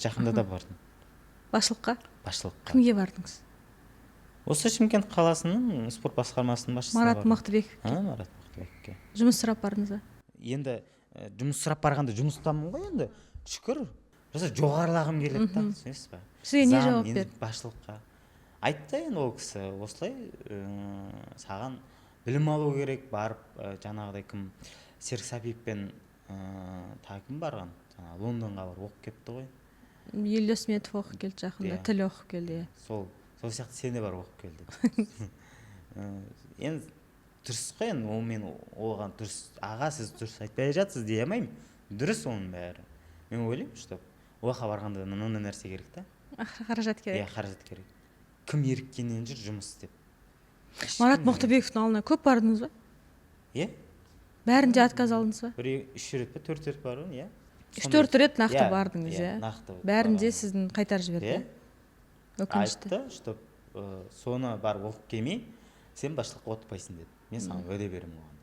Жақында да бардым. Басшылыққа? Басшылыққа. Кімге бардыңыз? Осы Шымкент қаласының спорт басқармасының басшысына Марат бардым. Мықтыбеков. А, Марат Мықтыбековке. Жұмыс сұрап бардыңыз ба? Енді жұмыс сұрап барғанда жұмыстамын ғой енді, шүкір. Просто жоғарылағым келеді да, түсінесіз ба? Сізге не Зам, жауап енді берді? Басшылыққа айтты енді ол кісі осылай, саған білім алу керек, барып, жаңағыдай кім, Серік Сәпиевпен, тағы кім барған, жаңағы Лондонға барып оқып келіпті ғой. Елдос Сметов оқып келді жақында. Иә. Тіл оқып келді, иә. Сол сияқты сен де барып оқып кел деп. Енді дұрыс қой енді ол, мен оған «дұрыс, аға, сіз дұрыс айтпай жатсыз» дей алмаймын, дұрыс оның бәрі. Мен ойлаймын, что ол жаққа барғанда мынандай нәрсе керек та. Қаражат Иә. керек. Қаражат керек. Кім еріккеннен жүр жұмыс істеп? Марат Ешкім. Мықтыбековтің алдына көп бардыңыз ба? Иә. Бәрінде отказ алдыңыз ба? Бір, үш рет па, төрт рет бардым, иә. Үш, төрт рет нақты Иә, бардыңыз? Иә, Иә. нақты Бәрінде барғанмын. сіздің қайтарып жіберді? Иә. Иә, өкінішті. Айтты, что соны барып оқып келмей, сен басшылыққа отырмайсың деді. Мен саған уәде беремін оған.